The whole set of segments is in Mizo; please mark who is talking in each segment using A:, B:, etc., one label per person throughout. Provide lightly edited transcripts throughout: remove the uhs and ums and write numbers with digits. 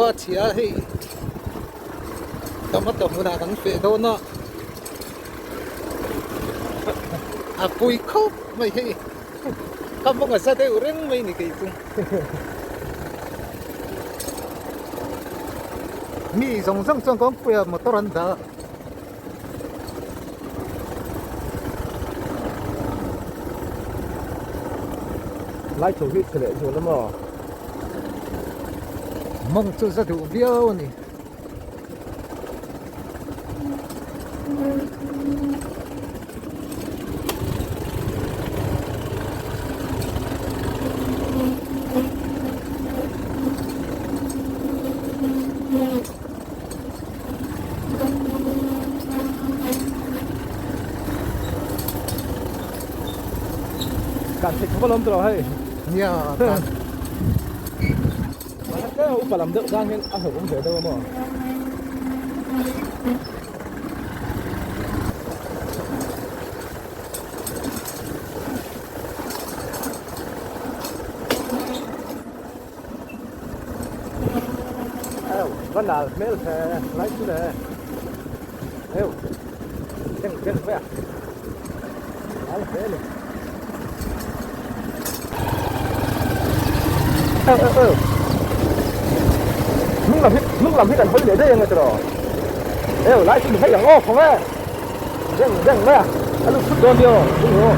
A: khua chhia hei tomato hmunah kan feh dawn a a pui khawp mai hei ka mawng a za deuh reng mai ni kei chu mi zawng zawng chuan kawngpuiah motor an dah a.
B: Lai tho hi chhe leh zual a maw?
A: Mawng chu za duh viau a ni.
B: Kan thei khawp alawm tawh hei.
A: Nia kan.
B: Mahse upa lam deuh tan hian a hlauhawm ve deuh a maw. Eu va nal hmel the lai chu le eu deng deng mai a nal hle a ni eu eu eu hnung lam hi hnung lam hi kan hawi leh daih ang e tiraw eu lai chu mi hei ang aw khawng e deng deng mai a a lut thut dawn nia hnung aw.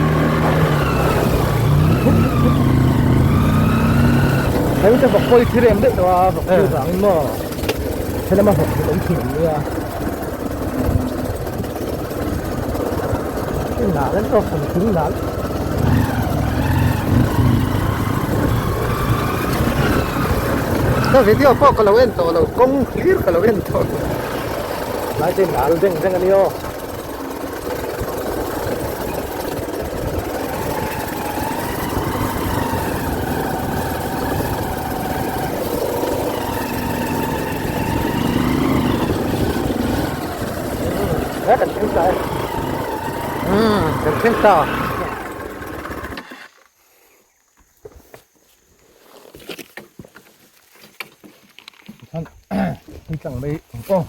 B: Hei te vawk pawi thi rem deuh tawh a vawk thi vangin maw helama vawk hi awm thin an nia
A: nal an tawk thing thing nal ka video pawh ka lo en tawh lo kawng hlir ka lo en tawh
B: lai te nal deng deng a nia. Kan thleng ta e.
A: Umm kan thleng ta.
B: Khan hei tlang mai ang aw.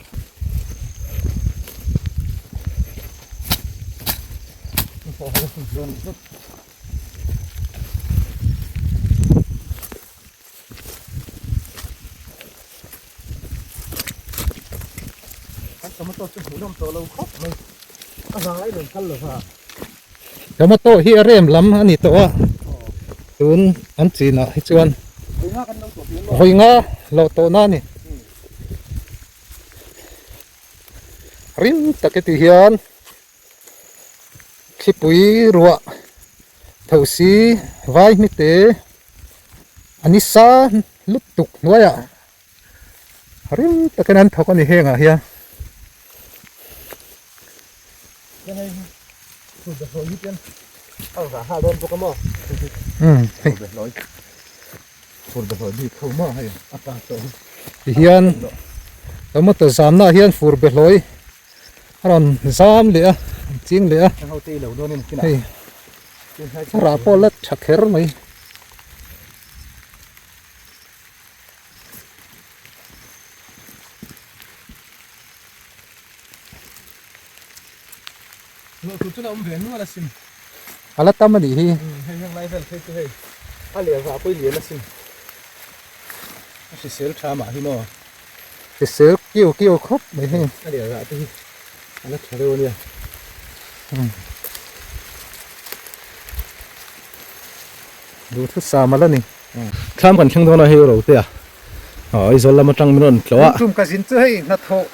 B: Kan tomato chu hmuhnawm tawh lo khawp mai a vang ai rawn kal lova.
A: Tomato hi a rem lam a ni tawh a, tun an chinah hi chuan vawi nga lo tawhna a ni. Rim tak e ti hian thlipui ruah thosi vai hmite a ni sa lutuk hnuaiah rim takin an thawk a ni hengah hian. Tihian tomato zamna ah hian fur behlawi a rawn zam leh a an ching leh a hei a rah pawh la tha kher mai.
B: Luah tur chu la awm ve nual asin.
A: A la tam a nih hi.
B: Hei heng lai vel phei chu hei a leh vah pawh i lian asin. A hrisel tha mah hi maw.
A: Hrisel kiu kiu khawp mai hei.
B: A leh vah te hi a la tha deuh a nia.
A: Duhthusam a la ni.
B: Thlam kan thleng dawn a hei ro te a. Aizawl lam atang min rawn tlawh a.
A: Tum ka zin chu hei hnathawh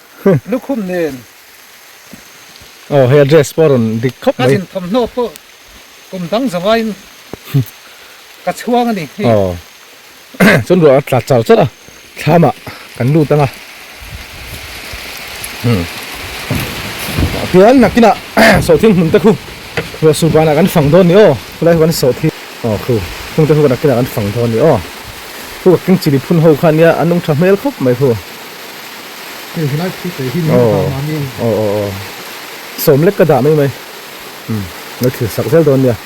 A: lukhum nen.
B: Aw hei a dress pawh a rawn dik khawp mai.
A: Ka zin thawmhnaw pawh kum dang zawngaiin ka chhuang a ni.
B: Aw chuan ruah a tla char char a thlamah kan lut ang a. Tichuan nakinah sawhthing hmun te khu ruah sur banah kan fang dawn ni aw khulai khu kan sawhthing aw khu khung te khu nakinah kan fang dawn ni aw. Khu ka keng chili phun ho kha nia an nung tha hmel khawp mai khu. Aw aw aw aw sawm lek ka dah mai mai umm lo thil sak zel dawn nia.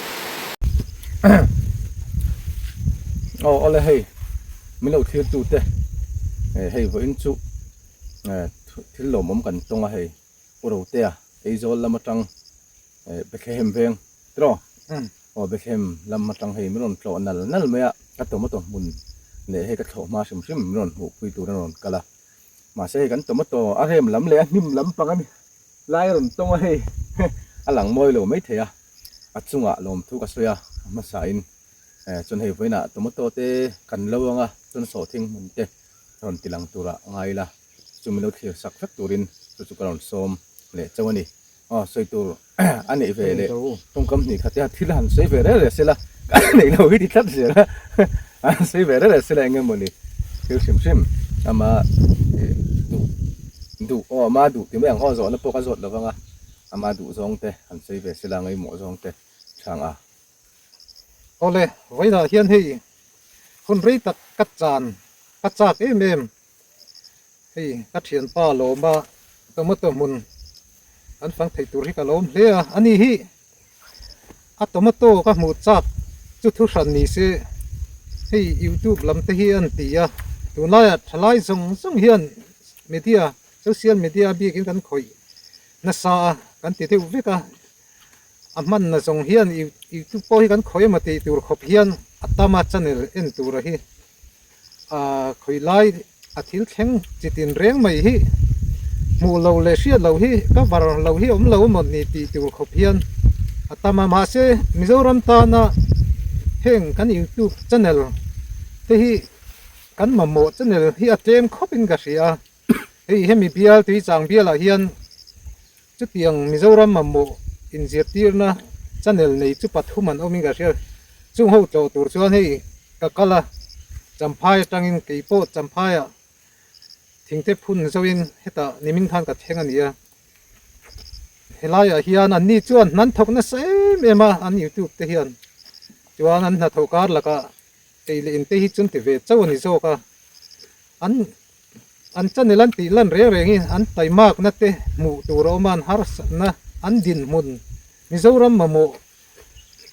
B: Aw awle hei min lo thlir tu te. Hei vawiin chu thil lawmawm kan tawng a hei Pu Rotea Aizawl lam atang Bethlehem veng tiraw? Aw Bethlehem lam atang hei min rawn tlawh nal nal mai a, ka tomato hmun leh hei ka thlawh hma hrim hrim min rawn hmuhpui tur a rawn kal a. Mahse hei kan tomato a rem lam leh a hnim lam pang a ni lai a rawn tawng a hei a lang mawi lo maithei a, a chungah lawmthu ka sawi a, a hmasain chuan hei vawiinah tomato te kan lo ang a, chuan sawhthing hmun te rawn ti lang turah ngai ila chu min lo thlir sak vek turin chu chu ka rawn sawm leh chauh a ni. Aw sawi tur a neih ve leh tawngkam hnih khat te thil han sawi ve rel rel sela ka neih lo hi ti tlat zel a an sawi ve rel rel sela eng emaw ni thil hrim hrim ama duh duh aw ama duh ti mai ang aw zawhna pawh ka zawt lo vang a ama duh zawng te han sawi ve sela ngaimawh zawng te chhang a.
A: Awle vawiinah hian hei hun rei tak ka chan ka chak em em Hei ka thianpa lawma tomato hmun an fang thei tur hi ka lawm hle a, ani hi a tomato ka hmuh chak chu thu hran ni se hei youtube lam te hi an ti a, tunlaiah thalai zawng zawng hian media social media bikin kan khawih nasa a kan ti deuh vek a, a hmanna zawng hian youtube pawh hi kan khawih emaw tih tur khawp hian a tam a channel en tura hi. Ahh khawi lai a thil thleng chi tin reng mai hi hmuh lo leh hriat loh hi ka var lo hi awm lo emaw ni tih tur khawp hian a tam a mahse Mizoram tana heng kan youtube channel te hi kan mamawh channel hi a tlem khawp in ka hria a hei hemi bial Tuichang bialah hian chutiang Mizoram mamawh inzirtirna channel nei chu pathum an awm in ka hria chung ho tlawh tur chuan hei Ka kal a, Champhai atangin kei pawh Champhaiah thingte phun zoin hetah nimin khan ka thleng a ni a. Helaiah hian anni chuan hnan thawk nasa em em a, an youtube te hian chuan an hnathawh kar lakah ei leh inte hi chun ti ve chauh a ni zawk a. An an channel an tih lan reng rengin an taimakna te hmuh tur a awm a, an harsatna an dinhmun Mizoram mamawh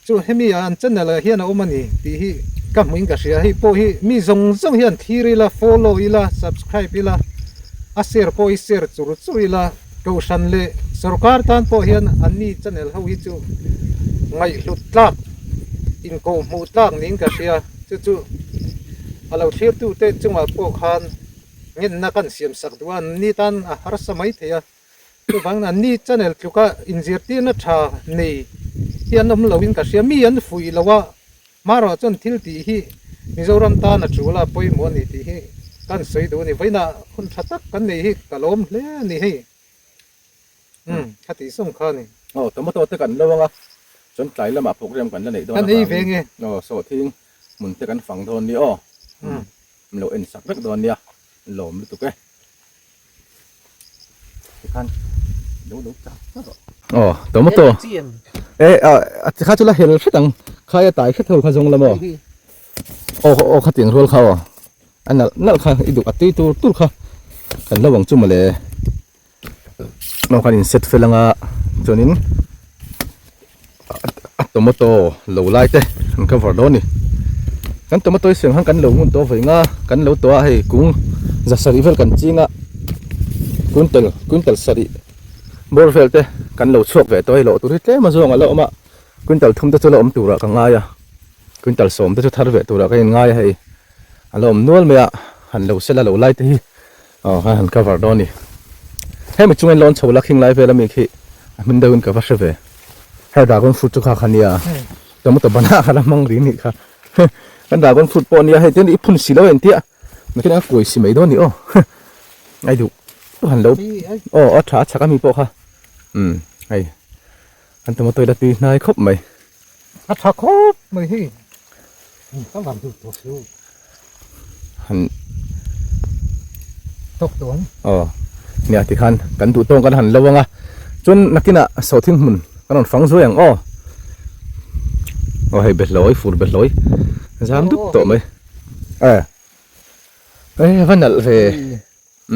A: Chu hemi ah an channel ah hian a awm a ni tih hi ka hmuh in ka hria hei pawh hi mi zawng zawng hian thlir ila follow ila subscribe ila a share pawh hi share chur chur ila kohhran leh sorkar tan pawh hian an ni channel ho hi chu ngaihhlut tlak inkoh hmuh tlak niin ka hria chu chu a lo thlir tu te chungah pawh khan ngenna kan siam sak duh a an ni tan a harsa mai thei a. Chuvangin anni channel tluka inzirtirna tha nei hi an awm loin ka hria. Mi an fuih lo a, hmarawh chuan thil tih hi Mizoram tan a tul a, pawimawh a ni tih hi kan sawi duh a ni. Vawiinah hun tha tak kan nei hi ka lawm hle a ni hei. Umm, kha tih sawm kha a ni.
B: Aw, tomato te kan lo ang a, chuan tlai lamah program kan la neih dawn
A: avangin. Kan ei ve nge?
B: Aw, sawhthing hmun te kan fang dawn nia aw. Umm, min lo en sak vek dawn nia, lawm lutuk e. Aw tomato e a kha chu la hel hret ang khai a tai hret ho kha zawng la maw aw aw kha tiang rual kha aw a nalh nalh kha i duh a tui tur tur kha kan lo ang chu mawle aw kan in set fel anga chuanin a tomato lo lai te an cover dawn a ni kan tomato hi siam khan kan lo ngun tawh vawi nga kan lo tawh a hei kung za sarih vel kan ching a quintal quintal sarih bawr vel te kan lo chhuak ve tawh a hei lawh tur hi tlem a zawng a la awm a quintal thum te chu la awm turah ka ngai a quintal sawm te chu thar ve turah ka inngai a hei a la awm nual mai a han lo sela lo lai te hi Aw khan han cover dawn a ni. Hemi chungin lawn chho la khing lai vel ami khi a hmin deuhin ka va hre ve. Hei dragon fruit chu kha kha nia tomato banana kha la hmang ri nih kha. Kan dragon fruit pawh nia hei tin i phun si lo en tia nakin a kuai si mai dawn ni aw. Ai duh han lo aw a tha a chhak ami pawh kha umm hei kan tomato hi la tui hnai khawp mai.
A: A tha khawp mai hei ka van duh tawh si u.
B: Han
A: tawk tawh ang.
B: Aw nia tikhan kan duh tawng kan han lo ang a chuan nakinah sawhthing hmun kan rawn fang zuai ang aw. Aw hei behlawi fur behlawi zam dup tawh mai e e va nalh ve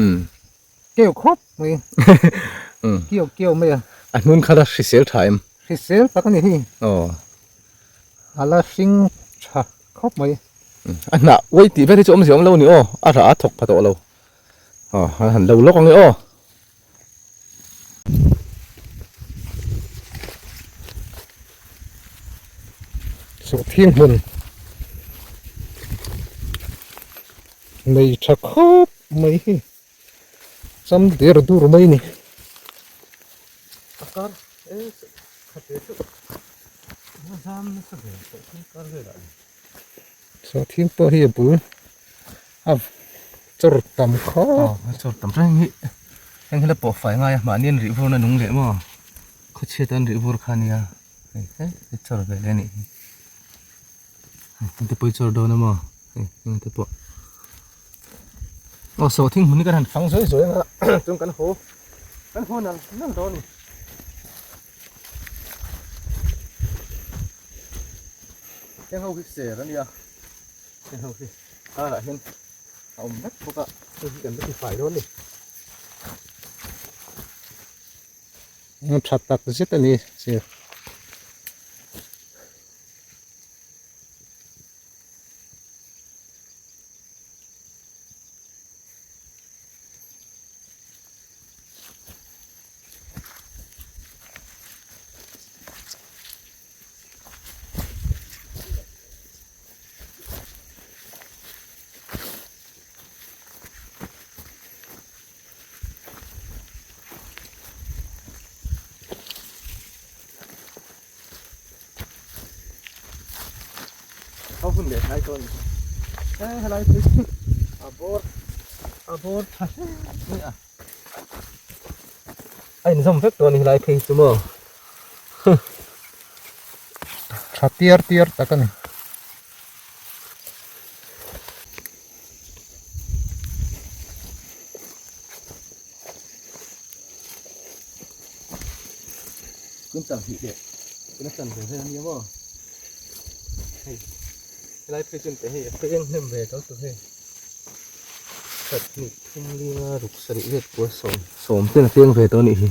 B: umm.
A: Keu khawp mai. Keu keu mai a.
B: A hnun kha la hrisel tha em?
A: Hrisel tak a ni hi.
B: Aw.
A: A la hring tha khawp mai.
B: A hnah uai tih vel hi chu awmzia awm lo a ni aw. A rah a thawk pha tawh lo. Aw han lo lawk ang e aw.
A: Sawhthing hmun nei tha khawp mai hi cham der dur mai a ni.
B: A kar e khat ve chu a zam nasa ve sawhthing kar velah ni.
A: Sawhthing pawh hi a bul a chawr tam khawp.
B: Aw a chawr tam reng hi heng hi la pawh fai ngai a mahni an rih vur na nung leh maw khawchhiat an rih vur kha nia hei he hi chawr ve leh a nih hi heng te pawh hi chawr dawn a maw hei heng te pawh aw sawhthing hmun hi kan han fang zuai zuai ang a chuan kan haw kan haw nal nal dawn a ni. Heng ho hi ser a nia heng ho hi karah hian a awm vek bawk a hei hi kan la ti fai dawn a ni.
A: Tha tak zet a ni sir.
B: Ho hun leh hnai tawh a ni. He helai phei chu a bawr a bawr tha hle mai a. A inzawm vek tawh a ni helai phei chu maw.
A: Tha tiar tiar tak a ni.
B: Quintal hnih leh tuna chan ve vel a nia maw hei helai phei chuan teh hei a peng hnem ve tawh tur hei khat hnih thum linga ruk sarih vet kua sawm sawm ten a peng ve tawh a nih hi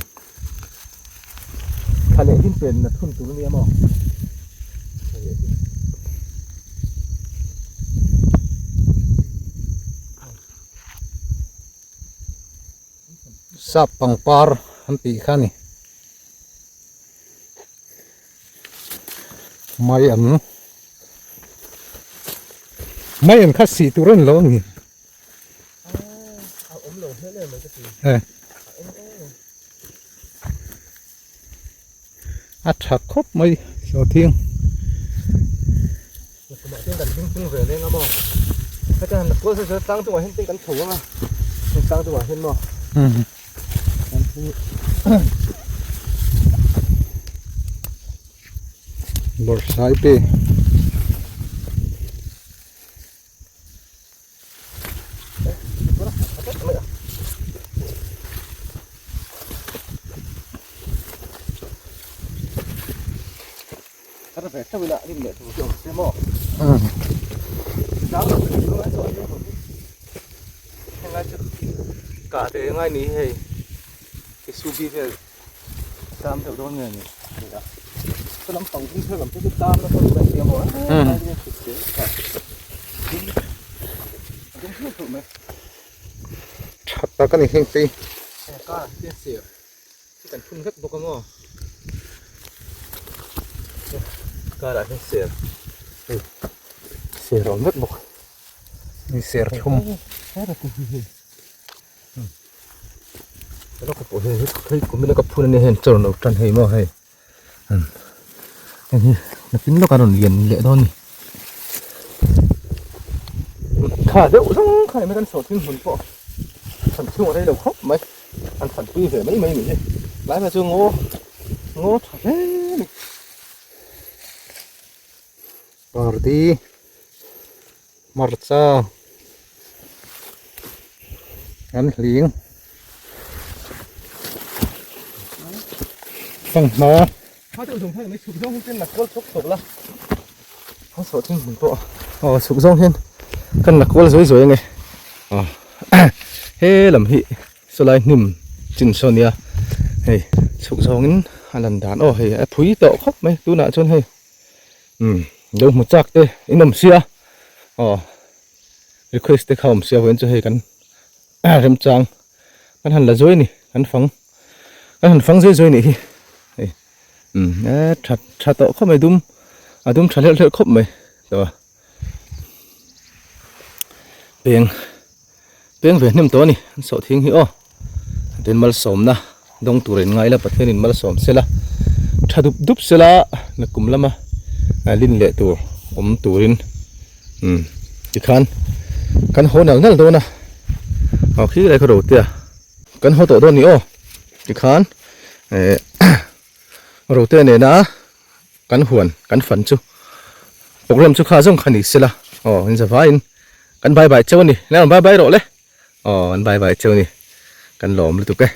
B: thla leh hlim pen na thun tur a nia maw thla leh hlim.
A: Sap pangpar an tih kha a ni. Mai an mai an kha sih tur a ni lo a ni. A tha khawp mai sawhthing. Bawrhsaipe. Tha tak a ni heng te. Ni ser thum.
B: Nakin lawk a rawn lian leh dawn a ni. Kha deuh zawng kha emaw kan sawhthing hmun pawh an chhung a rei lo khawp mai. An fan pui ve mai mai a ni hi. Tlai phei chu ngaw ngaw tha hle a ni.
A: Pardi hmarcha an hling fanghma.
B: Kha deuh zawng hian mai chhuk zawng hian la kual chawk chawk la. Kha sawhthing hmun pawh aw chhuk zawng hian kan la kual zuai zuai ange. Aw he lam hi sawlai hnim chin saw nia hei chhuk zawngin a lan dan aw hei a phui tawh khawp mai tunah chuan hei umm lo hmu chak te in awm sia aw request te kha awm sia vawiin chu hei kan. Remchang kan han la zuai a ni kan fang kan han fang zui zui a nih hi hei umm e tha tha tawh khawp mai dum a dum tha hleuh hleuh khawp mai tawh a peng peng ve hnem tawh a ni an sawh thing hi aw tin malsawmna dawng tur in ngai ila Pathian in malsawm sela tha dup dup sela nakum lama lin leh tur awm turin umm tikhan kan haw nal nal dawn a aw khi lai khaw ro te a kan haw tawh dawn ni aw tikhan eh rote nena kan huan kan fan chu program chu kha zawng kha ni sela aw in zavaiin kan bye bye cheu a ni bye bye rawh le aw an bye bye cheu a ni kan lawm lutuk e.